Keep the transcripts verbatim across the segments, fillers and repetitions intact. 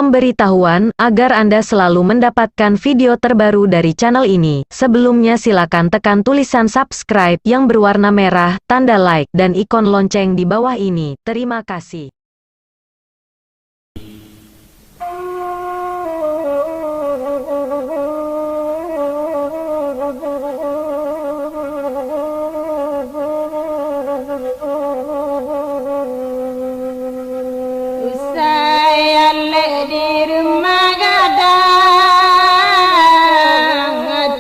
Pemberitahuan, agar Anda selalu mendapatkan video terbaru dari channel ini, sebelumnya silakan tekan tulisan subscribe yang berwarna merah, tanda like, dan ikon lonceng di bawah ini. Terima kasih. Usai alek di rumah gadang,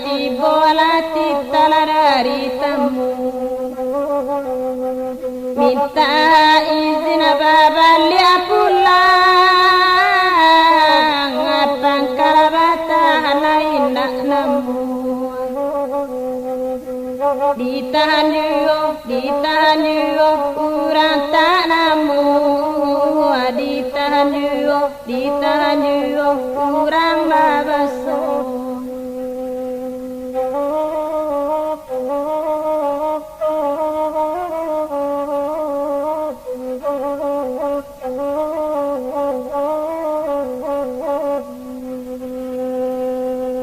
tibolah titahlah dari tamu. Minta izin babaliak pulang, pangka lah batahan lai indak namuah. Ditahan juo, ditahan juo, urang tak namuah. Ditahan juo, ditahan juo, urang babaso.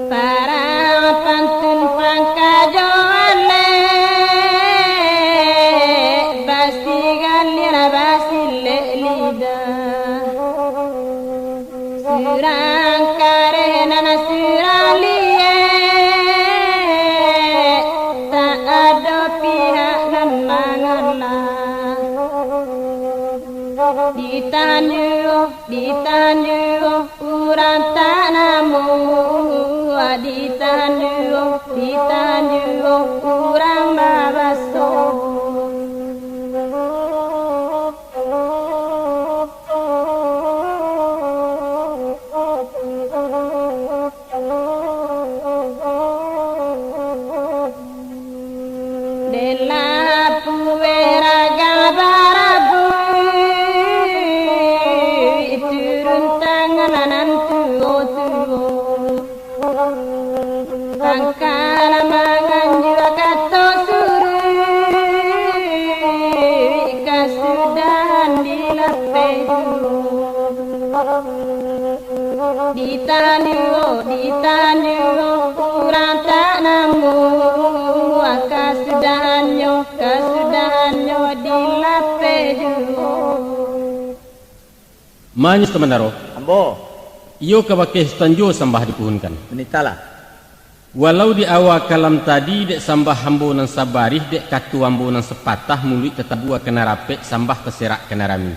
Parang pantun pangka jo alek, basi galian basilek lidah. Surang kareh nan surang liek, tak ado pihak nan mangalah. Ditahan juo, ditahan juo, urang tak namuah. Ditahan juo, ditahan juo, urang babaso. Dek lah pueh ragang barabuik, turun tangan nan tuo-tuo. Pangka lah manganjua kato suruik, kasudahan dilapeh juo. Ditahan juo, ditahan juo, urang tak namuah, kasudahannyo, kasudahannyo dilapeh juo. Manyo Sutan Bandaro. Ambo. Iyo kabake Sutan juo sambah dipuhunkan. Manitahlah. Walau di awa kalam tadi, dek sambah ambo nan sabarih, dek kato ambo nan sapatah, muluik tatabua ka nan rapek, sambah taserak ka nan rami.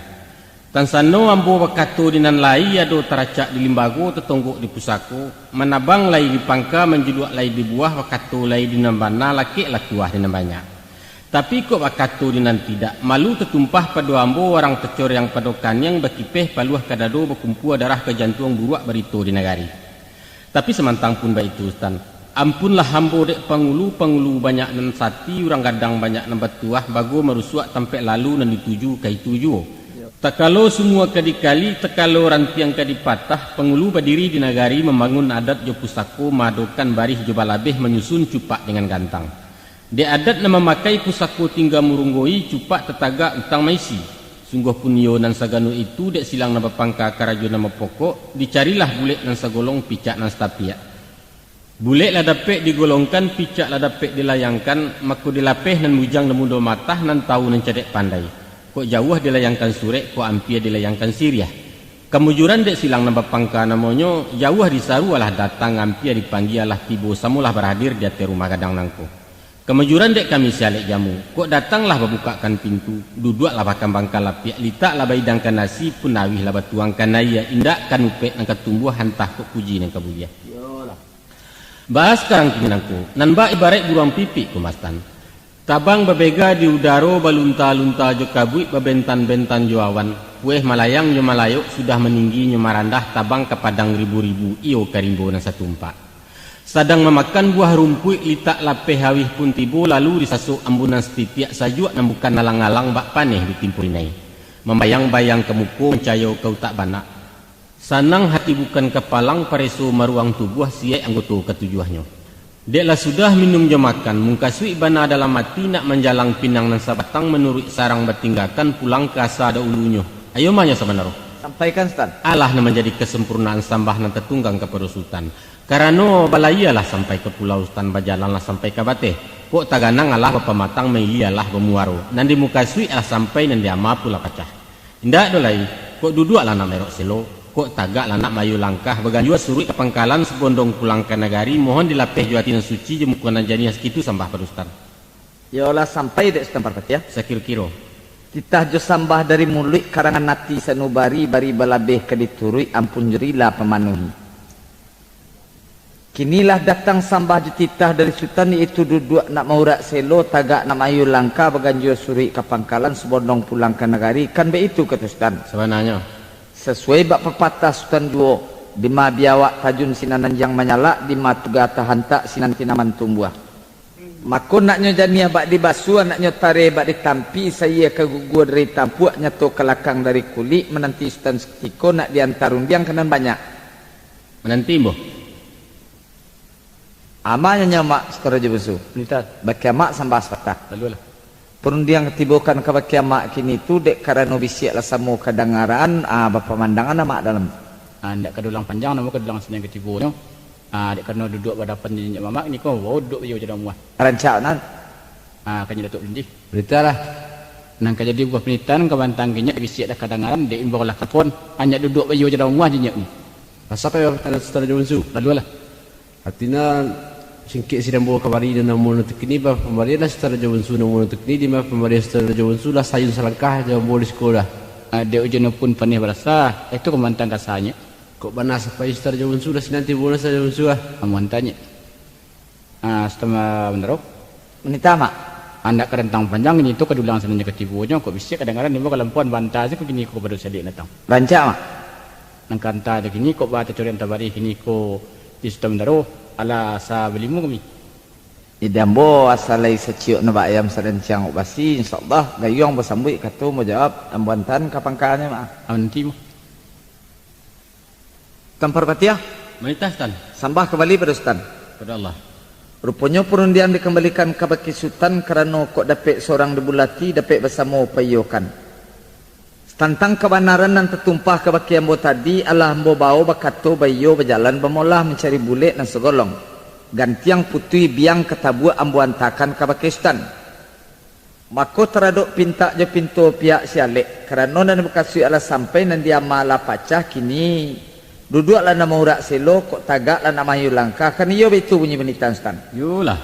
Tansano ambo bakato di nan lai, ado taracak di limbago, tatonggok di pusako, manabang lai di pangka, manjuluak lai di buah, bakato lai di nan bana, lakeklah tuah di nan banyak. Tapi kok bakato di nan tidak, malu tatumpah pado ambo, warang tacoreang pado kaniang, bakipeh paluah ka dado, bakumpua darah ka jantuang, buruak barito di nagari. Tapi samantang pun baitu, Sutan, ampunlah ambo dek pangulu, pangulu banyak nan sati, urang gadang banyak nan batuah, bago marusuak tampek lalu, nan dituju ka itu juo. Takalo sumua ka dikali, takalo rantiang ka dipatah, pangulu badiri di nagari, mambangun adat jo pusako, maadokan barih jo balabeh, manyusun cupak dengan gantang. Dek adat nan mamakai, pusako tingga murunggoi, cupak tatagak, utang maisi. Sungguahpun iyo nan sagano itu, dek silang nan bapangka, karajo nan bapokok, dicarilah bulek nan sagolong, picak nan satapiak. Bulek lah dapek digolongkan, picak lah dapek dilayangkan, mako dilapeh nan bujang, nan mudo matah, nan tawu nan cadiak pandai. Kok jauah dilayangkan surek, kok ampia dilayangkan siriah. Kamujuran dek silang nan bapangka namonyo, jauah disaru alah datang, ampia dipanggia alah tibo, samolah baradir di ateh rumah gadang nangko. Kamajuran dek kami si alek jamu, kok datanglah babukakkan pintu, duduaklah bakambangkan lapiak, litaklah baidangkan nasi, punawihlah batuangkan aia, indak kanupek nan ka tumbuah, antah kok kuji nan ka buliah. Iyolah. Baa sakarang kini nangko, nan bak ibaraik buruang pipik ko, Mas Tan. Tabang babega di udaro, balunta-lunta jo kabuik, babentan-bentan jo awan, pueh malayang jo malayok, sudah maninggi nyo marandah, tabang ka padang ribu-ribu, iyo ka rimbo nan satumpak. Sadang mamakan buah rumpuik, litak lapeh awih pun tibo, lalu disasok ambunan satitiak, sajuak nan bukan alang-alang, bak paneh ditimpo inai. Mambayang-bayang ka muko, mancayo ka utak banak. Sanang hati bukan kapalang, pareso maruang tubuah, siek anggoto katujuahnyo. Dek lah sudah minum jo makan, mungkasuik bana dalam ati, nak manjalang pinang nan sabatang, manuruik sarang batinggakan, pulang ka asa daulunyo. Ayo manyo sabanaro. Sampaikan, Sutan. Alah nan manjadi kasampurnaan sambah nan tatunggang kapado Sutan. Karano balayia lah sampai ka pulau, Sutan, bajalan lah sampai ka bateh. Kok taganang alah bapamatang, mailia lah bamuaro. Nan dimukasuik alah sampai, nan diama pun lah pacah. Indak doh lai, kok duduak lah nak maerok selo, kok tagak lah nak maayun langkah, baganjua suruik ka pangkalan, sabondong pulang ka nagari, mohon dilapeh jo ati nan suci, jo muko nan janiah, sakitu sambah pado Sutan. Iyolah sampai dek Sutan Parpatiah. Sakiro-kiro. Titah jo sambah dari muluik, karangan ati sanubari, bari balabeh ka dituruik, ampun jo rila pamanuhi. Kini lah datang sambah jo titah dari Sutan, yaitu duduak nak maurak selo, tagak nak maayun langkah, baganjua suruik ka pangkalan, sabondong pulang ka nagari, kan baitu kato Sutan? Sabananyo. Sasuai bak papatah Sutan juo, dima biawak tajun sinan anjiang manyalak, dima tuga tahantak sinan tinaman tumbuah. Mako, naknyo janiah bak dibasuah, naknyo tareh bak ditampi, saiya ka gugua dari tampuak, nyato ka lakang dari kulik, mananti Sutan sakutiko, nak diantar rundiang ka nan banyak. Mananti, Mboh. Amanyo nyo, Mak, Sutan Rajo Bunsu. Nitah. Bakiamak sambah sapatah. Lalu lah. Parundiang tibokan ka bakiamak kini tu, dek karano bisiak lah samo kadangaran, ah, bapamandangan amak dalam. Ah, ndak ka dulang panjang, namo ka dulang sinan katibonyo. Ah, dek karano duduak badapan jo niniak mamak, kini ko bawo duduak baiyo jo dalam rumah. Rancak nan. Ah, kanyo Datuak Lun Ji. Baritalah. Nan ka jadi buah panitahan ka bantang kinyo, bisiak dah kadangaran, dek imbau lah kapon. Anyak duduak baiyo jo dalam rumah jo nyiak ni. Rasakan yo, Sutan Rajo Bunsu. Lalu lah. Artinyo, singkek si Dambo kabari, nan namo nan takini, bapambarianlah Sutan Rajo Bunsu namo nan takini, dima pambarian Sutan Rajo Bunsu lah sayun salangkah, jo ambo di siko dah. Ah, dek ujunnyo pun paneh barasa, itu kamantang kasanyo. Kok bana sampai Sutan Rajo Bunsu dah sinan tibo, Sutan Rajo Bunsu ah. Amuan tanyo. Ah, Sutan Bandaro. Manitah, Mak. Andak ka rantang panjang, kini tu ka dulang sinan jo katibonyo, kok bisiak kadangaran, imbau ka lampuan banta se, kini ko baru sadiak datang. Rancak, Mak. Nan kanta jo kini, kok batacorian tabarih kini ko di Sutan Bandaro, alah asa balimu kami. Jadi ambo asa lai saciok nabak ayam saranciang kok basi, insyaallah, gayuang basambuik kato bajawab, ambo antaan ka pangkanyo, Mak. Aman ti, Mak. Sutan Parpatiah. Manitah, Sutan. Sambah kabali pado Sutan. Pado Allah. Ruponyo parundiang dikambalikan kabake Sutan, karano kok dapek surang dibulati, dapek basamo paiyokan. Tantang kabanaran nan tatumpah kabake ambo tadi, alah ambo bawo bakato baiyo, bajalan bamolah mancari bulek nan sagolong. Gantiang putuih biang ka tabuak ambo antakan kabake Sutan. Mako taradok pintak jo pinto pihak si alek, karano nan dibakasuik alah sampai, nan diama lah pacah, kini duduak lah nak maurak selo, kok tagak lah nak maayun langkah, kan iyo baitu bunyi panitahan Sutan? Iyolah.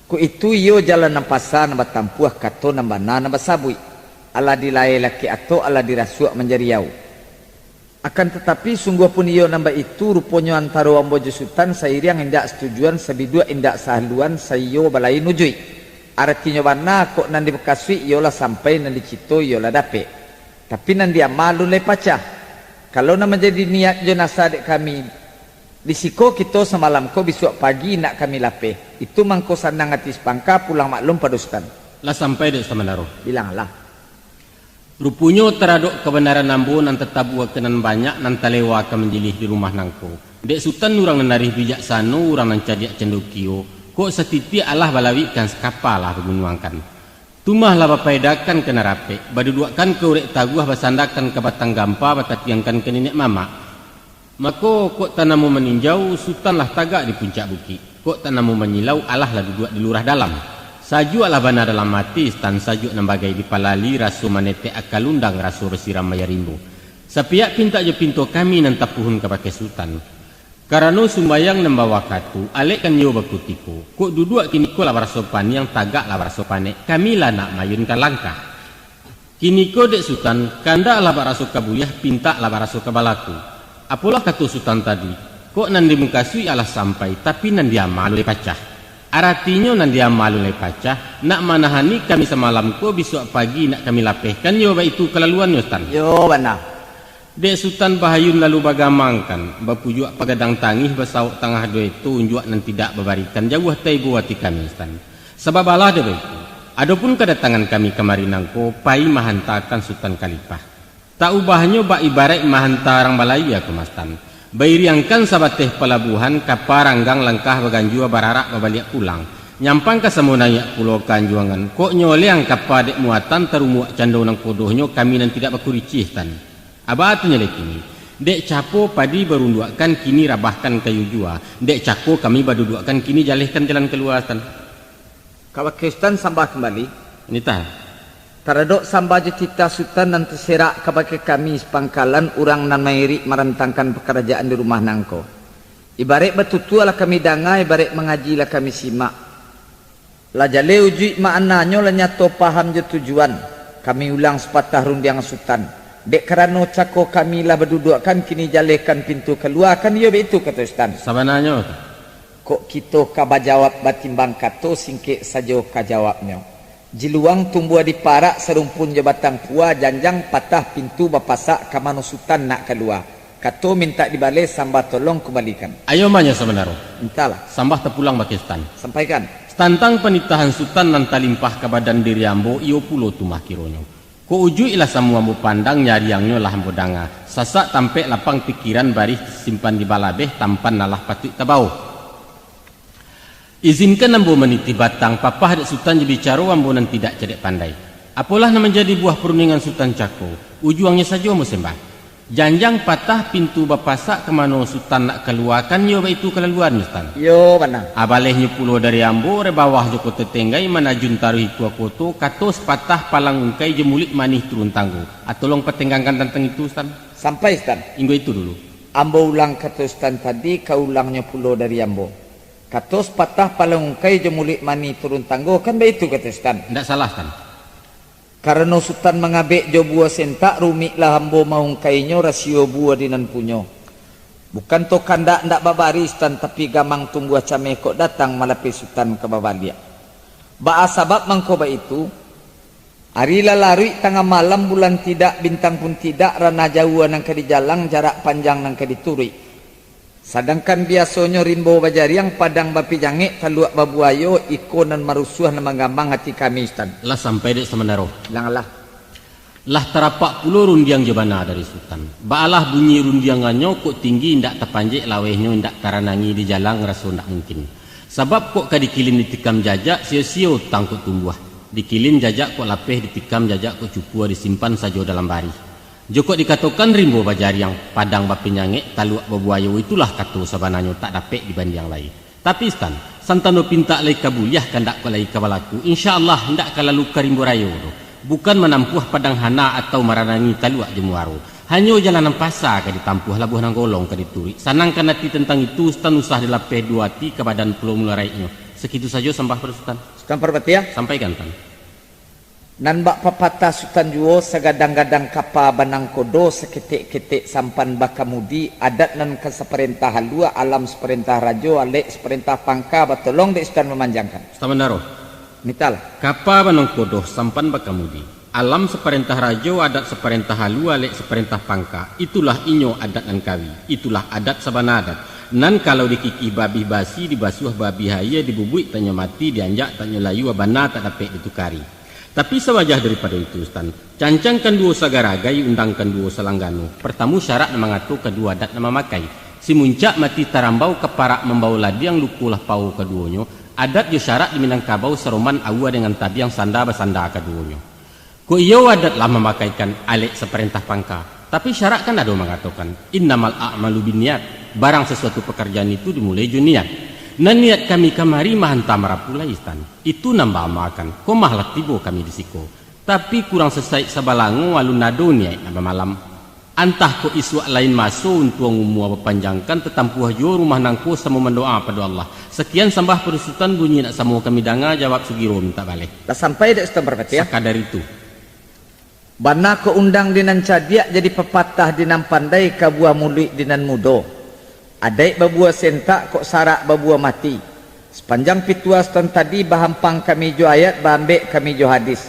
Kok itu iyo jalan nan pasa nan batampuah, kato nan bana nan basabuik, alah dilae lakek atok, alah dirasuak manjadi au. Akan tatapi, sungguah pun iyo nan baitu, ruponyo antaro ambo jo Sutan sairiang indak satujuan, sabiduak indak sahaluan, saiyo balain ujuik. Aratinyo bana, kok nan dibakasuik iyolah sampai, nan dicito iyolah dapek. Tapi nan diama alun lai pacah. Kalau nan manjadi niat jo nasa dek kami, di siko kito samalam ko, bisuak pagi nak kami lapeh. Itu mangko sanang ati sapangka, pulang maklum pado Sutan. Lah sampai dek Sutan Bandaro? Bilanglah. Ruponyo taradok kabanaran ambo nan tatabua ka nan banyak, nan talewa ka manjilih di rumah nangko. Dek Sutan urang nan arih bijaksano, urang nan cadiak candokio, kok satitiak alah balawikkan, sakapa lah bagunuangkan. Tumah lah bapaedakan ka nan rapek, baduduakkan ka urek taguah, basandakan ka batang gampa, batatiangkan ka niniak mamak. Mako, kok tanamo maninjau, Sutan lah tagak di puncak bukik. Kok tanamo manyilau, alah lah duduak di lurah dalam. Sajuak lah bana dalam ati, Sutan, sajuak nan bagai dipalali, raso manetek aka lundang, raso basiram aia rimbo. Sapihak pintak jo pinto kami nan tapuhun kabake Sutan. Karano sumbayang nan bawakatu, alek kan iyo bakutiko. Kok duduak kiniko lah baraso paniang, tagak lah baraso panek. Kami lah nak maayunkan langkah. Kiniko dek Sutan, kandak lah baraso ka buliah, pintak lah baraso ka balaku. Apolah kato Sutan tadi, kok nan dimukasuik alah sampai, tapi nan diama alun lai pacah. Aratinyo nan diama alun lai pacah, nak manahani kami samalam ko, bisuak pagi nak kami lapehkan, yo baitu kalaluannyo, Sutan. Yo, bana. Dek Sutan bahayun lalu bagamangkan, bapujuak pagadang tangih, basawok tangah duo eto, unjuak nan tidak babarikan, jauah taibo ati kami, Sutan. Sabab alah dek baitu, adopun kadatangan kami kamari nangko, pai mahantakan Sutan Kalipah. Tak ubahnyo bak ibaraik mahanta urang balayia ko, Sutan. Bairiangkan sabateh palabuahan, kapa ranggang langkah baganjua, bararak babaliak pulang. Nyampang ka samo naiak pulo ka anjuangan, kok nyoleang kapa dek muatan, tarumuak cando nan kodohnyo, kami nan tidak bakuricih, Sutan. Aba tu nyo lai kini. Dek capo padi barunduakkan, kini rabahkan kayu jua. Dek cako kami baduduakkan, kini jalehkan jalan kalua, Sutan. Kabake Sutan sambah kambali. Nitah. Taradok sambah jo titah Sutan nan taserak kabake kami sapangkalan urang nan mairik marantangkan pakarajaan di rumah nangko. Ibarek batutua lah kami danga, ibarek mangaji lah kami simak. Lah jaleh ujuik maknanyo, lah nyato paham jo tujuan. Kami ulang sapatah rundiang Sutan. Dek karano cako kami lah baduduakkan, kini jalehkan pintu kalua, kan iyo baitu kato Sutan? Sabananyo tu. Kok kito ka bajawab batimbang kato, singkek sajo ka jawabnyo. Jiluang tumbuah di parak, sarumpun jo batang pua, janjang patah pintu bapasak, ka mano Sutan nak kalua. Kato mintak dibaleh, sambah tolong kumbalikan. Ayo manyo sabanaro. Mintalah. Sambah tapulang bake Sutan. Sampaikan. Tantang panitahan Sutan nan talimpah ka badan diri ambo, iyo pulo tu mah kironyo. Kok ujuik lah samo ambo pandang, nyariangnyo lah ambo danga. Sasak tampek lapang pikiran, barih simpan di balabeh, tampan alah patuik tabao. Izinkan ambo manitih batang, papah dek Sutan jo bicaro ambo nan tidak cadiak pandai. Apolah nan manjadi buah parundingan Sutan cako, ujuangnyo sajo ambo sambah. Janjang patah pintu bapasak, ka mano Sutan nak kalua, kan iyo baitu kalaluannyo, Sutan? Iyo, bana. Abalehnyo pulo dari ambo, dari bawah jo Koto Tenggai, manajun taruih Tua Koto, kato sapatah palang ungkai jo muluik manih turun tanggo. A, tolong patenggangkan tantang itu, Sutan. Sampai, Sutan. Inggo itu dulu. Ambo ulang kato Sutan tadi, ka ulangnyo pulo dari ambo. Kato sapatah palang ungkai jo muluik manih turun tanggo, kan baitu kato Sutan? Indak salah, Sutan. Karano Sutan mangabek jo buah sentak, rumiklah ambo maungkainyo, rasio buah di nan punyo. Bukan to kandak ndak babarih, Sutan, tapi gamang tumbuah cameh kok datang malapeh Sutan ka babaliak. Baa sabab mangko baitu? Ari lah laruik tangah malam, bulan tidak, bintang pun tidak, ranah jauah nan ka dijalang, jarak panjang nan ka dituruik. Sadangkan biasonyo rimbo bajariang, padang bapijangek, taluak babuayo, iko nan marusuah, nan manggamang ati kami, Sutan. Lah sampai dek samanaro. Langlah. Lah tarapak pulo rundiang jo bana dari Sutan. Baalah bunyi rundiangannyo, kok tinggi indak tapanjek, lawehnyo indak taranangi, dijalang raso indak mungkin. Sabab kok ka dikilin ditikam jajak, sio-sio tangkok tumbuah. Dikilin jajak kok lapeh, ditikam jajak kok cupua, disimpan sajo dalam barih. Jokok dikatokan rimbo bajariang, padang bapanyangek, taluak babuayo, itulah kato sabananyo, tak dapek dibandiang lai. Tapi, Sutan, santano pintak lai ka buliah, kandak kok lai ka balaku, insya Allah indak ka lalu ka rimbo rayo doh. Bukan manampuah padang hana atau maranangi taluak jo muaro. Hanyo jalan nan pasa ka ditampuah, labuah nan golong ka dituruik. Sanangkan ati tantang itu, Sutan, usah dilapeh duo ati, ka badan pulo mulo raiknyo. Sakitu sajo sambah pado Sutan. Sutan Parpatiah. Sampaikan, Sutan. Nan bak papatah Sutan juo, sagadang-gadang kapa banangkodo, saketek-ketek sampan bakamudi, adat nan ka saparentah alua, alam saparentah rajo, alek saparentah pangka, batolong dek Sutan mamanjangkan. Sutan Bandaro. Mitalah. Kapa banangkodo sampan bakamudi, alam saparentah rajo, adat saparentah alua, alek saparentah pangka, itulah inyo adat nan kawi, itulah adat sabana adat. Nan kalau dikikih babih basi, dibasuah babih aia, dibubuik tanyo mati, dianjak tanyo layua, bana tak dapek ditukari. Tapi sawajah daripado itu, Sutan, cancangkan duo sagaragai, undangkan duo salanggano. Partamu syarak nan mangato, kaduo adat nan mamakai. Si muncak mati tarambau, ka parak mambao ladiang, luko lah pao kaduonyo. Adat jo syarak di Minangkabau saroman, aua dengan tabiang, sanda basanda kaduonyo. Kok iyo adat lah mamakaikan alek saparentah pangka, tapi syarak kan ado mangatokan, "Innamal a'malu binniat," barang sasuatu pakarjaan itu dimulai jo niat. Nan niat kami kamari mahanta marapu lai, Sutan. Itu nan baamakan, ko mah lah tibo kami di siko. Tapi kurang sasaik sabalango, alun ado niaik nan bamalam. Antah kok isuak lain maso, untuang umua bapanjangkan, tatampuah juo rumah nangko samo mandoa pado Allah. Sakian sambah pado Sutan, bunyi nak samo kami danga, jawab sugiro mintak baleh. Lah sampai dek Sutan Parpatiah? Sakadar itu. Bana kok undang di nan cadiak, jadi papatah di nan pandai, ka buah muluik di nan mudo. Adaik babuah sentak, kok sarak babuah mati. Sapanjang pituah Sutan tadi, bahampang kami jo ayat, baambek kami jo hadis.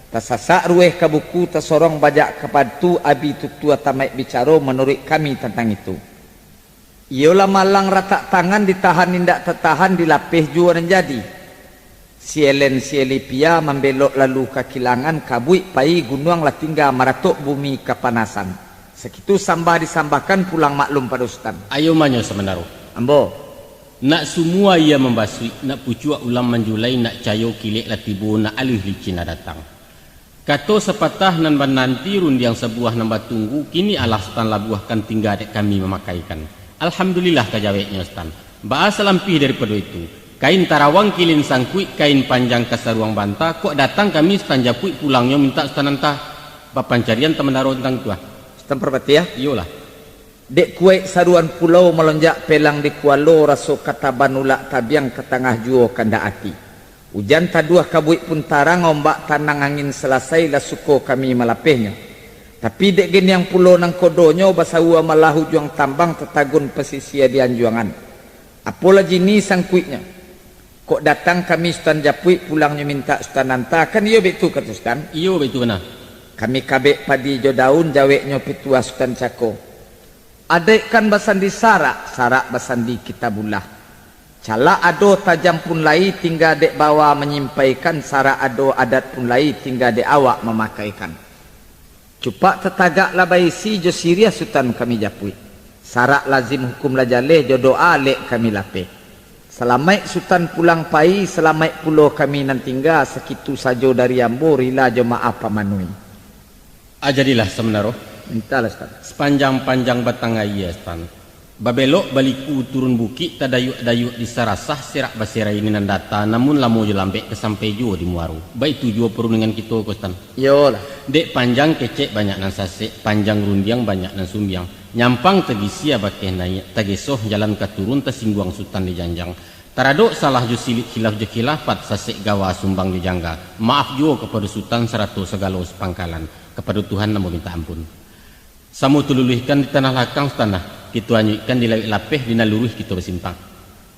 Tasasak rueh ka buku, tasorong bajak ka batu, abi tutua tamaik bicaro, manuruik kami tantang itu. Iyolah malang ratak tangan, ditahan indak tatahan, dilapeh juo nan jadi. Sielen sielipia, mambelok lalu ka kilangan, kabuik pai gunuang lah tingga, maratok bumi kapanasan. Sakitu sambah disambahkan, pulang maklum pado Sutan. Ayo manyo samanaro. Ambo. Nak sumua aia mambasuik, nak pucuak ulam manjulai, nak cayo kilek lah tibo, nak aluih licin lah datang. Kato sapatah nan bananti, rundiang sabuah nan batunggu, kini alah Sutan labuahkan, tingga dek kami mamakaikan. Alhamdulillah, ka jaweknyo Sutan. Baa salampih daripado itu, kain tarawang kilin sangkuik, kain panjang kasaruang banta, kok datang kami Sutan japuik, pulangnyo mintak Sutan anta. Bapancarian Tamanaro tantang tu, ah. Sutan Parpatiah? Iyolah. Dek kuaik saruan pulau, malonjak pelang di kualo, raso ka taban ulak tabiang, ka tangah juo kandak ati. Ujan taduah kabuik pun tarang, ombak tanang angin salasai, lah suko kami malapehnyo. Tapi dek giniang pulo nangkodonyo, basaua malah ujuang tambang, tatagun pasisia di anjuangan. Apolah jini sangkuiknyo? Kok datang kami Sutan japuik, pulangnyo mintak Sutan anta, kan iyo baitu kato Sutan? Iyo, baitu bana. Kami kabek padi jo daun, jaweknyo pituah Sutan cako. Adaik kan basandi sarak, sarak basandi kitabullah. Calak ado tajam pun lai, tingga dek bawa manyimpaikan, sarak ado adat pun lai, tingga dek awak mamakaikan. Cupak tatagak lah baisi, jo siriah Sutan kami japuik. Sarak lazim hukum lah jaleh, jo doa lek kami lapeh. Salamaik Sutan pulang pai, salamaik pulo kami nan tingga, sakitu sajo dari ambo, rila jo maaf pamanuih. Ah, jadilah Samanaro. Mintalah, Sutan. Sapanjang-panjang batang aia, Sutan. Babelok baliku turun bukik, tadayuak-dayuak di sarasah, serak baserai di nan data, namun lamo jo lambek ka sampai juo di muaro. Baitu juo parundingan kito ko, Sutan. Iyolah. Dek panjang kecek banyak nan sasek, panjang rundiang banyak nan sumbiang. Nyampang tagisia bakeh naiak, tagesoh jalan ka turun, tasingguang Sutan di janjang. Taradok salah jo silik, khilaf jo khilafat, sasek gawa sumbang jo jangga. Maaf juo kapado Sutan sarato sagalo sapangkalan. Kapado Tuhan ambo mintak ampun. Samo tululuihkan di tanah lakang, Sutan, nah. Kito anyuikkan di lauik lapeh, di nan luruih kito basimpang.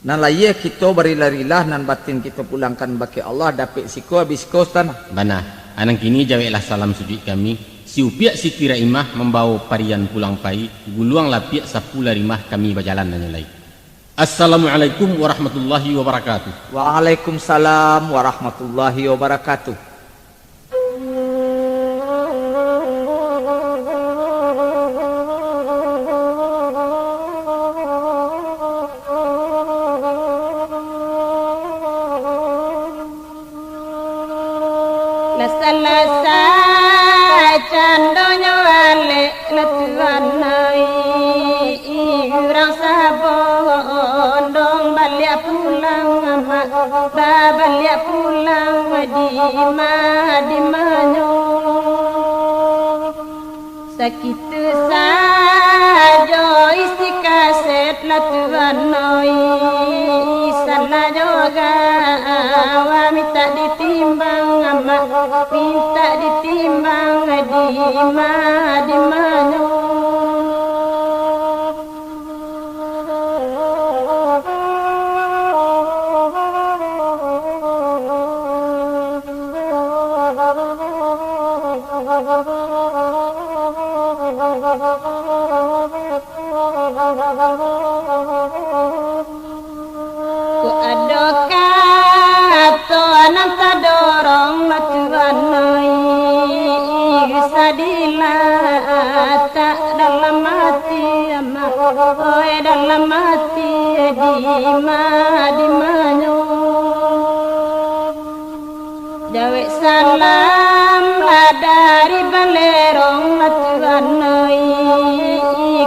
Nan lahia kito barila-rila, nan batin kito pulangkan bakeh Allah, dapek siko abih siko, Sutan, nah. Bana, anang kini jaweklah salam sujuik kami, si Upiak Siti Raimah mambawo parian pulang pai, guluang lapiak sapu larimah, kami bajalan hanyo lai. Assalamualaikum warahmatullahi wabarakatuh. Waalaikumsalam warahmatullahi wabarakatuh. Lah salasai candonyo alek, lah Tuan ai, urang sabondong baliak pulang, amak, babaliak pulang, dima, dimanyo. Sakitu sajo isi kaset, lah Tuan ai, salah jo gawa, mintak ditimbang, amak, mintak ditimbang, dima, dimanyo. Kok ado kato nan tadorong, lah Tuan ai, bisa dilatak dalam ati, amak, oi, dalam ati, dima, dimanyo. Jawek salam lah dari Balerong, lah Tuan ai,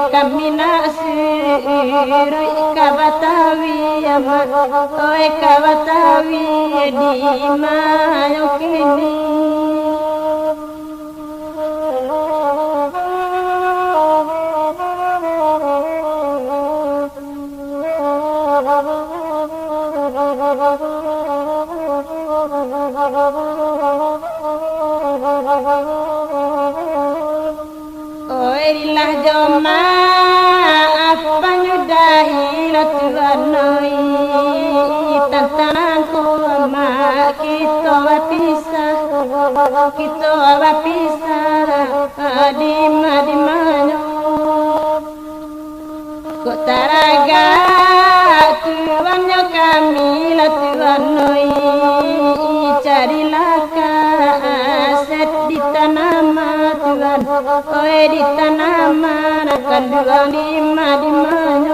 kami nak suruik ka Batawi, amak, oi, ka Batawi, dima nyo kini. Kok rilah jo maaf panyudahi, lah Tuan ai, tantang ko, amak, kito bapisah, kito bapisah, dima, dimanyo. Kok taragak tuannyo kami, lah Tuan ai, carilah kaset di tanaman, Tuan, oi, di tanaman, kanduang dima, dimanyo.